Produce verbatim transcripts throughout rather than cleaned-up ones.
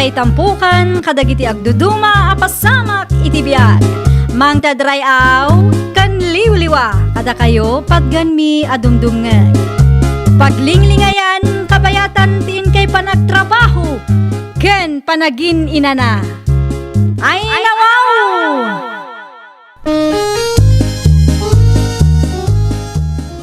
Itampukan kadagiti agduduma a pasamak iti biag. Mangted ray-aw ken liwliwa kadakayo patgenmi a dumdumngeg. Paglinglingayan kabayatan ti inkay panagtrabaho ken panagin-inana. Ay, nawaw!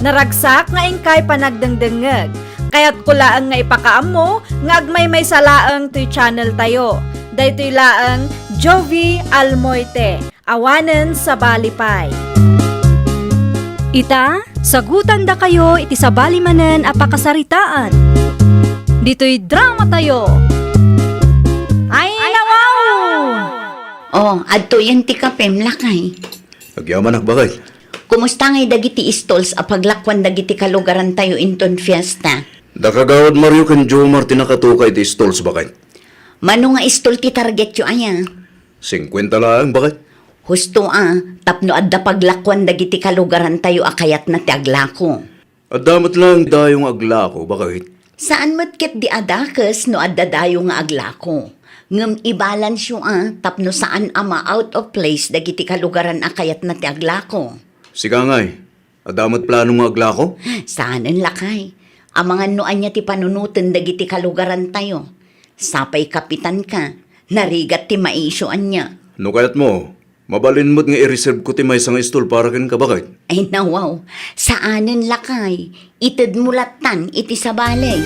Naragsak nga inkay panagdengdengngeg. Kayatko laeng nga ipakaammo nga agmaymaysa laeng toy channel tayo. Daytoy laeng Jovie Almoite, awanen sabali pay. Ita, sagutandakayo iti sabali manen a pakasaritaan. Ditoy drama tayo. Ay, nawaw! Oh, adtoyen ti kapem, lakay. Agyamanak, baket. Kumusta ngay dagiti stalls a paglakuan dagiti kalugarantayo inton fiesta? Da Kagawad Mario ken Jomar ti nakatuka iti stalls, baket. Mano nga stall ti targetyo aya? Singkuenta laeng, baket. Husto a, tapno adda paglakuan dagiti kalugarantayo a kayatna ti aglako. Adda met laeng dayo nga aglako, baket. Saan met ketdi a dakes no adda dayo nga aglako. Ngem ibalansyo a tapno saan a ma-out of place dagiti kalugaran a kayatna ti aglako. Sika ngay, adda met plano nga aglako? Saanen, lakay. Amangan no ania ti panunoten dagiti kalugarantayo. Sapay kapitanka, narigat ti maisyu ania. No kayatmo, mabalin met nga i-reserve ko ti maysa nga stall para kenka, baket. Ay, nawaw. Saanen, lakay. Itedmo lattan iti sabali.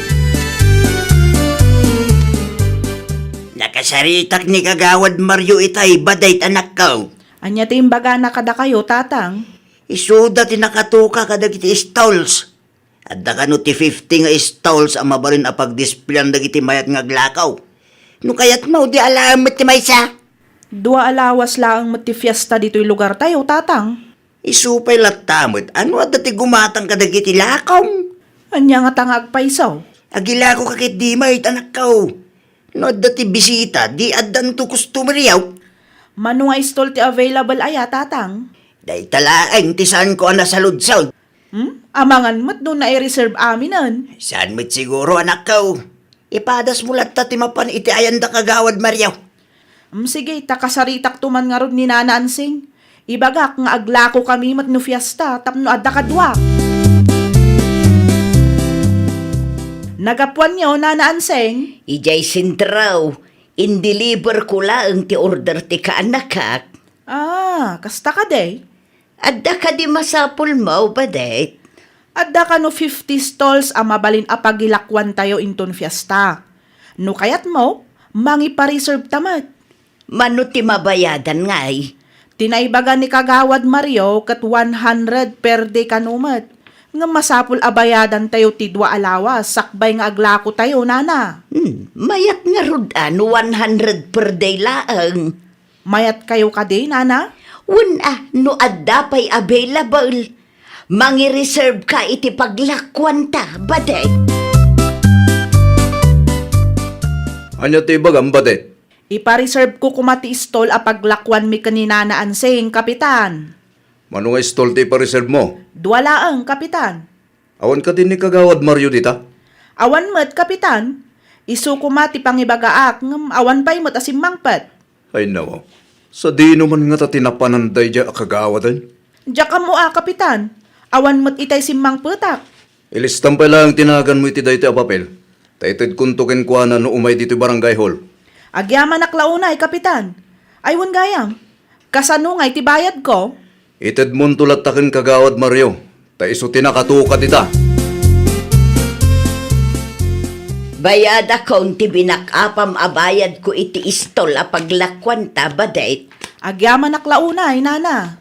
Nakasaritak ni Kagawad Mario itay, baket, anakko. Ania ti imbagana kadakayo, tatang? Isuda ti nakatuka kadagiti stalls. Adda kano ti fifty nga stalls a mabalin a pagdispleyan dagiti mayat nga aglako? No kayatmo, dua laeng met ti maysa. Dua a lawas laeng met ti fiesta ditoy lugartayo, tatang. Isu pay latta met, no adda ti gumatang kadagiti lakong? Ania ngata nga agpayso? Agilakoka ketdi met, anakko. No adda ti bisita, di addanto customer, yaw. Mano nga stall ti available aya, tatang? Dayta laeng ti saanko a nasaludsod. Hmm? Amangan met no nai-reserve aminen. Saan met siguro, anakko. Ipadasmo latta ti mapan iti ayan da Kagawad Mario. Hmm, sige, ta kasaritakto man ngarud ni Nana Ansing. Ibagak nga aglakokami met no fiesta tapno adda kaduak. Nagapuanyo, Nana Ansing? Idiay sentro, indeliverko laeng ti order ti kaanakak. Ah, kasta kadi? Adda kadi masapulmo, baket? Adda kano fifty stalls a mabalin a pagilakuantayo inton fiesta. No kayatmo, mangipa-reserve ta met. Mano ti mabayadan ngay? Ti naibaga ni Kagawad Mario ket one hundred per day kano met. Ngem masapul a bayadantayo ti dua a lawas sakbay nga aglakotayo, nana. Hmm, mayat ngarud a no one hundred per day laeng. Mayatkayo kadi, nana? Wen a, no adda pay available, mangireserve ka iti paglakuanta, baket. Ania ti ibagam, baket? Ipa-reserve ko koma ti stall a paglakuanmi ken ni Nana Ansing, Kapitan. Mano nga stall ti ipa-reserve mo? Dua laeng, Kapitan. Awan kadi ni Kagawad Mario dita? Awan met, Kapitan. Isu koma ti pangibagaak, ngem awan pay met a simmangpet. Ay, nawaw. Sadino man ngata ti napanan daydiay a kagawaden? Diak ammo a, Kapitan. Awan met itay simmangpetak. Ilistam pay laeng ti naganmo iti daytoy a papel, ta itedkonto kenkuana no umay ditoy barangay hall. Agyamanak la unay, Kapitan. Ay, wen gayam. Kasano ngay ti bayadko? Itedmonto latta ken Kagawad Mario, ta isu ti nakatuka dita. Bayadakon ti binak-apam a bayadko iti istol a paglakuanta, baket. Agyamanak la unay, nana.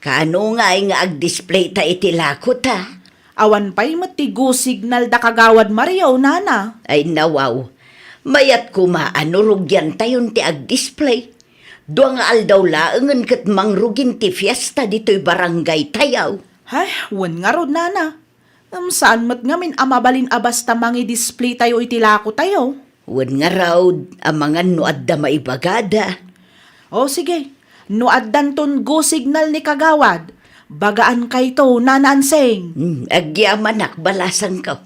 Kaano ngay nga agdisplayta iti lakota? Awan pay met ti go signal da Kagawad Mario, nana. Ay, nawaw. Mayat koma a no rugiantayon ti agdisplay. Dua nga aldaw laengen ket mangrugin ti fiesta ditoy barangaytayo. Ay, wen ngarud, nana. Ngem saan met ngamin a mabalin a basta mangidisplaytayo iti lakotayo. Wen ngarud, amangan no adda maibagada. O, sige. No addanton go signal ni Kagawad, bagaankayto, Nana Anseng. Hmm, agyamanak, balasangko.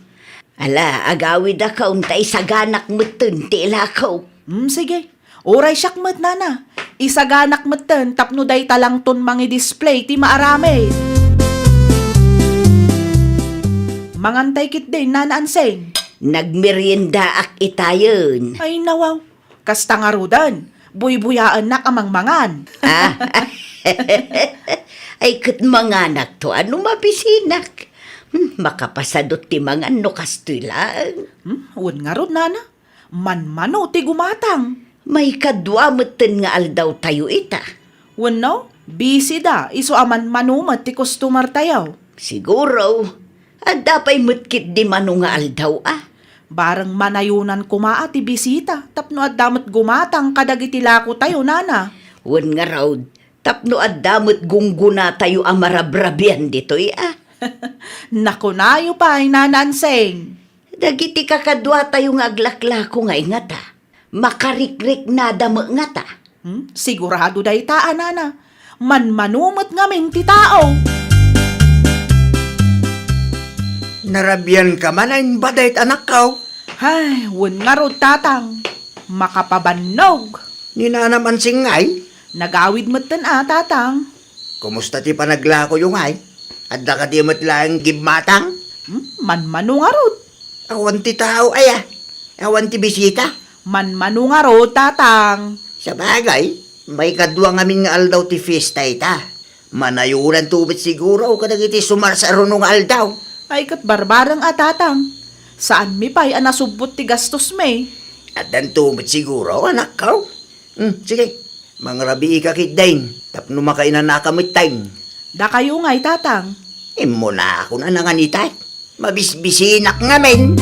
Ala, agawidakon ta isaganak metten ti ilako. Hmm, sige. Uray siak met, nana. Isaganak metten tapno dayta langton mangi-display ti maaramid. Mangantay ketdin, Nana Ansing. Nagmeriendaak itayen. Ay, nawaw. Kasta ngaruden, buybuyaennak a mangmangan. Ah? Ay, ket manganakto a no mabisinak. Hmm, makapasadut ti mangan no kastoy laeng. Hmm, wen ngarud, nana. Manmano ti gumatang. Maikadua metten nga aldawtayo ita. Wenno, busy da, isu a manmano met ti customer tayo. Siguro, adda pay met ketdi mano nga aldaw a. Bareng manayonan koma a ti bisita tapno adda met gumatang kadagiti lako tayo, nana. Wen ngarud, tapno adda met gungguna tayo a marabrabian ditoy a. Nakunayo pay, Nana Ansing. Dagiti kakadua tayo nga aglaklako nga ingata, makarikriknada met ngata. Hmm? Sigurado dayta a, nana. Manmano met ngamin ti tao. Narabian ka man a imbadayt, anakko? Ay, wen ngarud, tatang. Makapabannog. Ni Nana Ansing ngay? Nagawid metten a, tatang. Kumusta ti panaglakoyo ngay? Adda kadi met laeng gimmatang? Hmm? Manmano ngarud. Awan ti tao aya? Awan ti bisita? Manmano ngarud, tatang. Sabagay, maikadua ngamin nga aldaw ti fiesta ita. Manayonanto met siguro kadagiti sumarsaruno nga aldaw. Ay, ket barbareng a, tatang. Saanmi pay a nasubbot ti gastosmi. Addanto met siguro, anakko. Hmm, sige. Mangrabiika ketdin tapno makainanaka metten. Dakayo ngay, tatang. Immunakon a nangan ita. Mabisbisinak ngamin.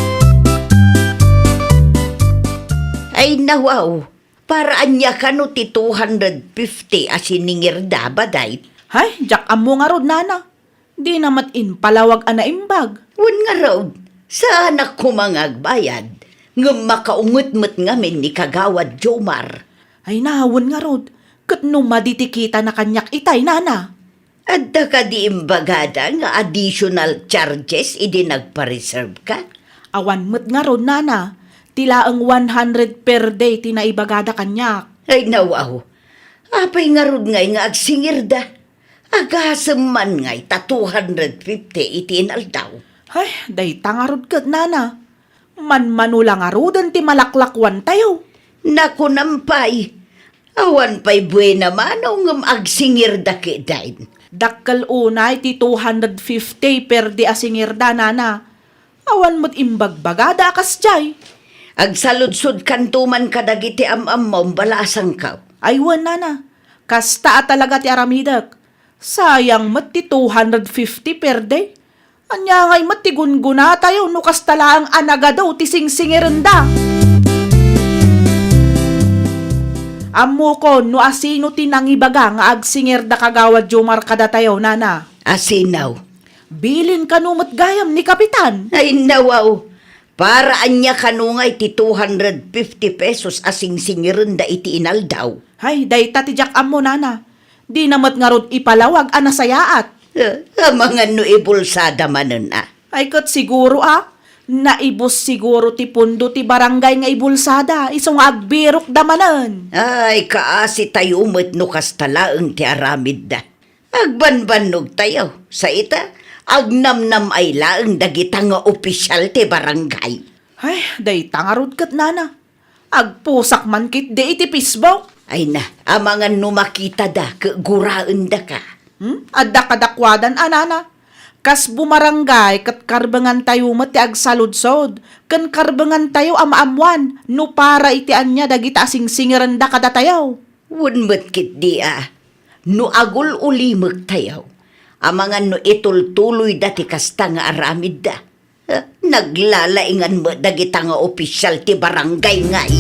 Ay, nawaw. Para ania kano ti two hundred fifty a siningirda, baday? Hay, diak ammo ngarud, nana. Dina met impalawag a naimbag. Wen ngarud, saanak koma nga agbayad, ngem makaunget met ngamin ni Kagawad Jomar. Ay na, wen ngarud, ket no madi ti kitana kaniak itay, nana. Adda kadi imbagada nga additional charges idi nagpa-reserve ka? Awan met ngarud, nana. Ti laeng one hundred per day ti naibagada kaniak. Ay, nawaw. Apay ngarud ngay nga agsingirda? Agasem man ngay ta two hundred fifty iti inaldaw. Ay, dayta ngarud ket, nana. Manmano la ngaruden ti malaklakuantayo. Nakunam pay, awan pay buena mano ngem agsingirda ketdin. Dakkel unay ti two hundred fifty per day a singirda, nana. Awan met imbagbagada a kasdiay. Agsaludsodkanto man kadagiti am-ammom, balasangko. Ay wen, nana. Kasta a talaga ti aramidek. Sayang met ti two hundred fifty per day. Ania ngay met ti gungunatayo no kasta laeng a nagadu ti singsingirenda? Ammokon no asino ti nangibaga nga agsingirda Kagawad Jomar kadatayo, nana. Asino? Bilin kano met gayam ni Kapitan. Ay, nawaw. Para ania kano ngay ti two hundred fifty pesos a singsingirenda iti inaldaw? Ay, dayta ti diak ammo, nana. Dina met ngarud ipalawag a nasayaat. Eh, amangan no ibulsada manen a. Ay, ket siguro a, naibus siguro ti pundo ti barangay nga ibulsada, isu nga agbirokda manen. Ay, kaasitayo met no kasta laeng ti aramidda. Agbanbannogtayo, sa ita, agnamnam-ay laeng dagita nga opisial ti barangay. Ay, dayta ngarud ket, nana. Agpusak man ketdi iti Facebook. Ay na, amangan no makitada ket guraendaka. Hmm? Adda kadakuadan a, nana. Kas bumarangay ket karbengantayo met ti agsaludsod, ken karbengantayo a maammoan no para iti ania dagita a singsingirenda kadatayo. Wen met ketdi a, no agul-ulimektayo, amangan no itultuloyda ti kasta nga aramidda. Eh, naglalaingan met dagita nga opisial ti barangay ngay.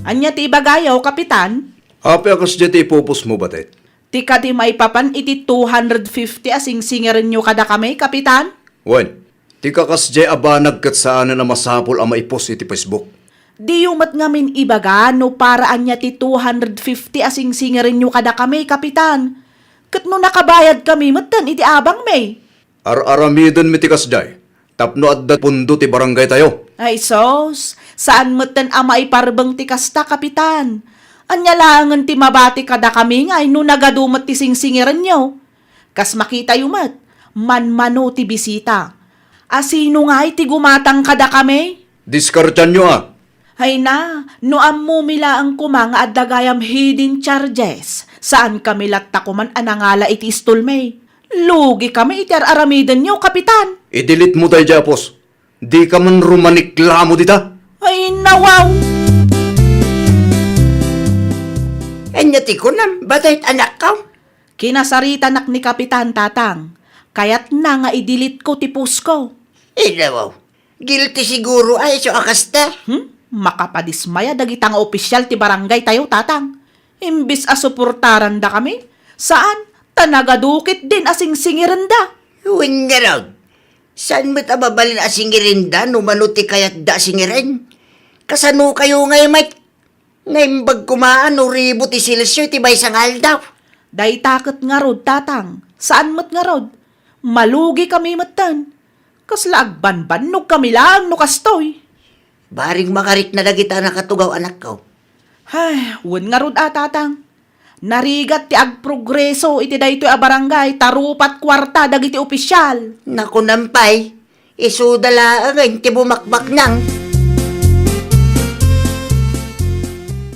Ania ti ibagayo, Kapitan? Apay a kasdiay ti ipupusmo, batet? Ti kadi maipapan iti two hundred fifty a singsingirenyo kadakami, Kapitan? Wen, ti kakasdiay a banag ket saanen a masapul a maipus iti Facebook. Diyo met ngamin ibaga no para ania ti two hundred fifty a singsingirenyo kadakami, Kapitan. Ket no nakabayadkami metten iti abangmi. Ar-aramidenmi ti kasdiay, tapno adda pundo ti barangaytayo. Ay sus, saan metten a maiparbeng ti kasta, Kapitan. Ania laengen ti mabati kadakami ngay no nagadu met ti singsingirenyo? Kas makitayo met, manmano ti bisita. A sino ngay ti gumatang kadakami? Diskartianyo a. Ay na, no ammomi laeng koma nga adda gayam hidden charges, saankami latta koman a nangala iti istolmi. Lugikami iti ar-aramidenyo, Kapitan. I-delete mo daydiay a post. Dika man rumaniklamo dita. Ay, nawaw! Ania ti kunam, Badayt anakko? Kinasaritanak ni Kapitan, Tatang. Kayatna nga i-delete ko ti post ko. Ay, nawaw. Guilty siguro a isu a kasta. Hmm? Makapadismaya dagita nga opisyal ti barangaytayo, Tatang. Imbes a suportarandakami, saan, ta nagadu ketdin a singsingirenda. Wen ngarud, saan met a mabalin a singirenda no mano ti kayatda a singiren? Kasanokayo ngay met? Naimbag koma a no ribu ti selsio iti maysa nga aldaw. Dayta ket ngarud, Tatang, saan met ngarud. Malugikami metten. Kasla agbanbannogkami laeng no kastoy. Bareng makarikna dagita a nakatugaw, anakko. Ay, wen ngarud a, Tatang. Narigat ti agprogreso iti daytoy a barangay ta rupat kuarta dagiti opisyal. Nakunam pay, isuda laengen ti bumakbaknang.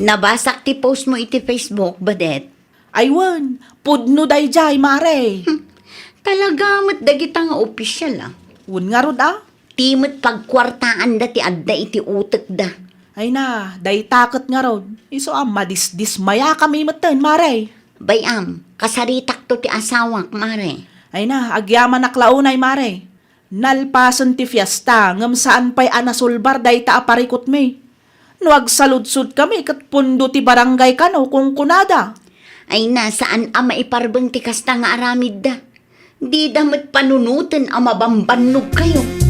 Nabasak ti post mo iti Facebook, Badet. Ay wen, pudno daydiay, Mare. Hmm, talaga met dagita nga opisyal, a. Wen ngarud a? Ti met pagkuartaanda ti adda iti utekda. Ay na, dayta ket ngarud, isu a madisdismayakami metten, Mare. Bay-am, kasaritakto ti asawak, Mare. Ay na, agyamanak la unay, Mare. Nalpasen ti fiesta, ngem saan pay a nasulbar dayta a parikutmi. No agsaludsodkami ket pundo ti barangay kano kunkunada. Ay na, saan a maiparbeng ti kasta nga aramidda. Dida met panunoten a mabambannogkayo.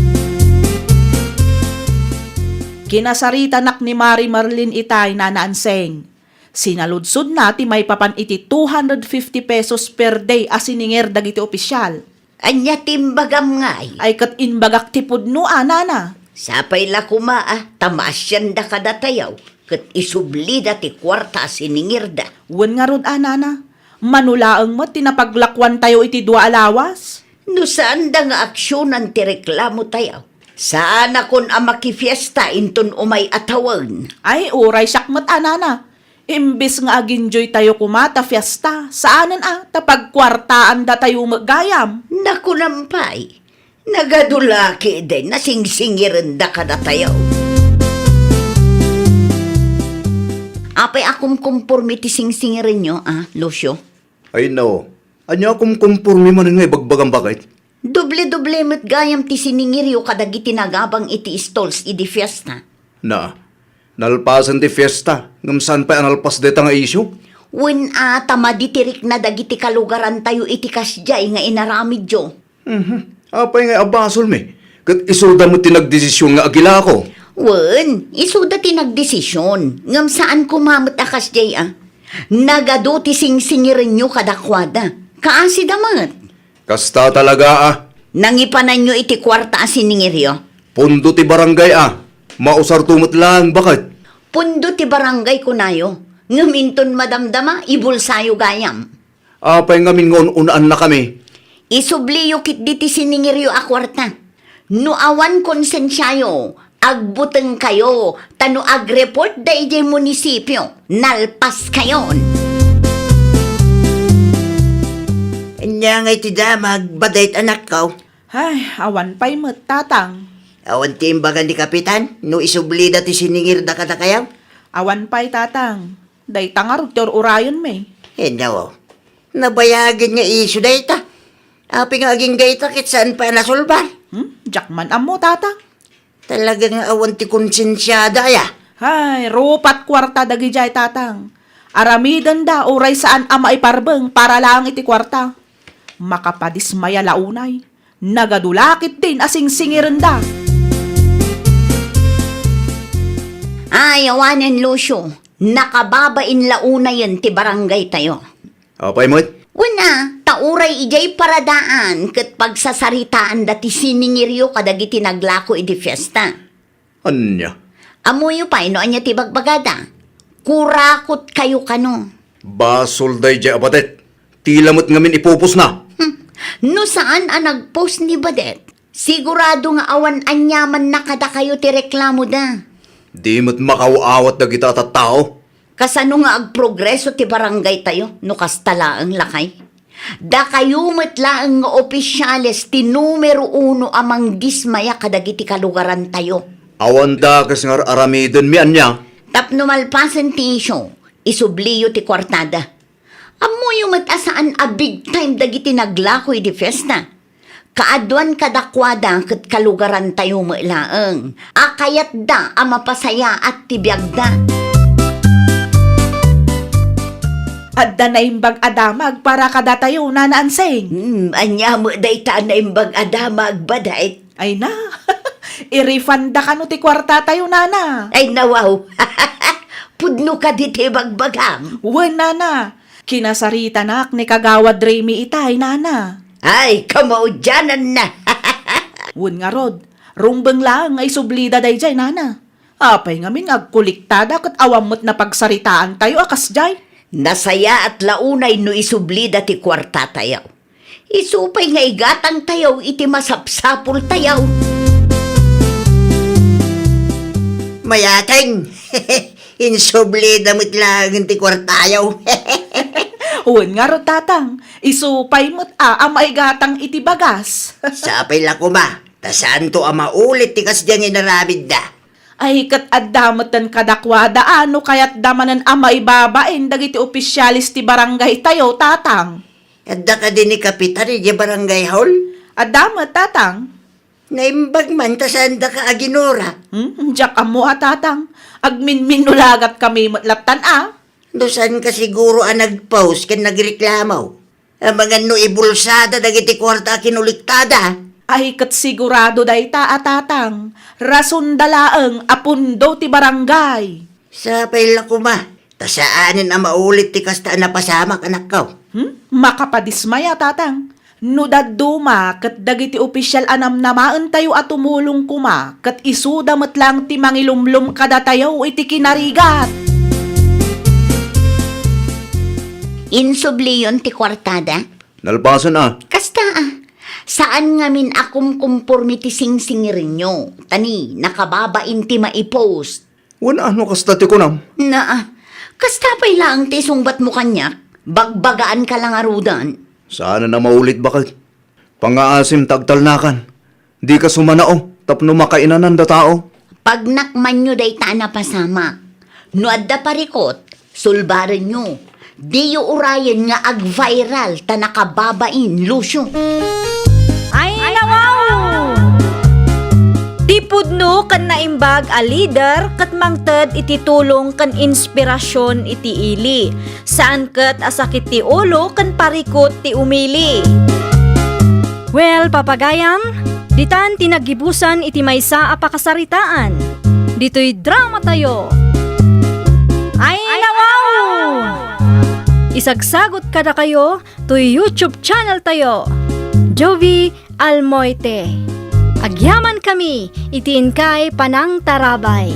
Kinasaritanak ni Mari Marlin itay, Nana Anseng. Sinaludsodna ti maipapan iti two hundred fifty pesos per day a siningir dagiti opisyal. Ania ti imbagam ngay? Ay, ket imbagak ti pudno a, Nana. Sapay la koma a, ta maasianda kadatayo, ket isublida ti kuarta a siningirda. Wen ngarud a, Nana. Mano laeng met ti napaglakuantayo iti dua a lawas? No saanda nga aksionan ti reklamotayo, saanakon a makifiesta inton umay a tawen. Ay, uray siak met a, Nana. Imbes nga aginjoytayo koma ta fiesta, saanen a, ta pagkuartaandatayo met gayam. Nakunam pay, nagadu la ketdin a singsingirenda kadatayo. Apay a kumkumpormi ti singsingirenyo, a, Lucio? Ay, no. Ania a kumkumpormi manen nga ibagbagam, baket? Doble-doble met gayam ti siningiryo kadagiti nagabang iti stalls idi fiesta. Na, nalpasen ti fiesta, ngem saan pay a nalpas dayta nga isyu? Wen a, ta madi ti rikna dagiti kalugarantayo iti kasdiay nga inaramidyo. Mhm. Apay nga abasolmi? Ket isuda met ti nagdesisyon nga agilako. Wen, isuda ti nagdesisyon, ngem saan koma met a kasdiay a. Nagadu ti singsingirenyo kadakuada. Kaasida met. Kasta talaga a. Nangipananyo iti kuarta a siningiryo? Pundo ti barangay a. Mausarto met laeng, baket. Pundo ti barangay kunayo. Ngem inton madamdama, ibulsayo gayam. Apay ngamin nga un-unaannakami? Isubliyo ketdi ti siningiryo a kuarta. No awan konsensiayo, agbutengkayo, ta no agreport da idiay munisipio, nalpaskayon. Ania ngay ti damag, Badayt anakko? Ay, awan pay met, Tatang. Awan ti imbaga ni Kapitan, no isublida ti siningirda kadakayo? Awan pay, Tatang. Dayta ngarud ti ur-urayonmi. Inno, nabayagen nga isyu dayta. Apay nga agingga ita ket saan pay a nasolbar? Hmm? Diak man ammo, Tatang. Talaga nga awan ti konsensiada, aya? Ay, rupat kuarta dagidiay, Tatang. Aramidenda uray saan a maiparbeng para laeng iti kuarta. Makapadismaya la unay. Nagadu la ketdin a singsingirenda. Ay, awanen, Lucio. Nakababain la unayen ti barangaytayo. Apay met? Wen a, ta Uray idiay paradaan ket pagsasaritaanda ti siningiryo kadagiti naglako idi fiesta. Ania? Ammoyo pay no ania ti bagbagada. Kurakotkayo kano. Basol daydiay a Badet. Tila met ngamin ipupusna. Hmm. No saan a nagpos ni Badet, sigurado nga awan aniamanna kadakayo ti reklamoda. Di met makaw-awat dagita a tattao. Kasano nga agprogreso ti barangaytayo no kasta laeng, lakay? Dakayo met laeng nga opisiales ti numero uno a mangdismaya kadagiti kalugarantayo. Awan dakes nga ar-aramidenmi, ania? Tapno malpasen ti isyu, isubliyo ti kuartada. Ammoyo met a saan a big time dagiti naglako idi fiesta. Kaaduan kadakuada ket kalugarantayo met laeng a kayatda a mapasayaat ti biagda. Adda naimbag a damag para kadatayo, Nana Ansing. Hmm, ania met dayta a naimbag a damag, Badet? Ay na, irifanda kano ti kuartatayo, Nana. Ay, nawaw. Pudno kadi ti bagbagam? Wen, Nana. Kinasaritanak ni Kagawad Remy itay, Nana. Ay, kamaudiananna. Wen ngarud, rumbeng laeng nga isublida daydiay, Nana. Apay ngamin nga agkolektada ket awan met napagsaritaantayo a kasdiay? Nasayaat la unay no isublida ti kuartatayo. Isu pay nga igatangtayo iti masapsapultayo. Mayateng, insublida met laeng ti kuartayo. Wen ngarud, Tatang, isu pay met a, a maigatang iti bagas. Sapay la koma, ta saanto a maulit ti kasdiay nga inaramidda. Ay, ket adda metten kadakuada a no kayatda manen a maibabain dagiti opisiales ti barangaytayo, Tatang. Adda kadi ni Kapitan idiay barangay hall? Adda met, Tatang. Naimbag man ta saandaka aginura. Hmm, diak ammo a, Tatang. Agminminulagat kami met lattan a. No saanka siguro a nagpos ken nagreklamo? Amangan no ibulsada dagiti kuarta a kinolektada. Ay, ket sigurado dayta a, Tatang. Rasonda laeng a pundo ti barangay. Sapay la koma, ta saanen a maulit ti kasta a napasamak, anakko. Hmm? Makapadismaya, Tatang. No dadduma ket dagiti opisial a namnamaentayo a tumulong koma, ket isuda met laeng ti mangilumlom kadatayo iti kinarigat. Insubliyon ti kuartada? Nalpasen a. Kasta a. Saan ngamin a kumkumpormi ti singsingirenyo. Ta ni, nakababain ti maipos. Wen a no kasta ti kunam? Naa, kasta pay laeng ti isungbatmo kaniak? Bagbagaanka la ngaruden. Saanen a maulit, baket. Pangngaasim ta agtalnakan. Dika sumanao tapno makainananda tao. Pagnakmanyo dayta a napasamak. No adda parikut, sulbarenyo. Diyo urayen nga ag-viral ta nakababain, Lucio. Ay, nawaw! Ti pudno ken naimbag a leader ket mangted iti tulong ken inspirasyon iti ili. Saan ket a sakit ti ulo ken parikut ti umili. Well, papagayam, ditan ti naggibusan iti maysa a pakasaritaan. Ditoy dramatayo. Ay, nawaw! Isagsagot kadakayo toy YouTube channel tayo, Jovie Almoite. Agyaman kami iti inkay panangtarabay.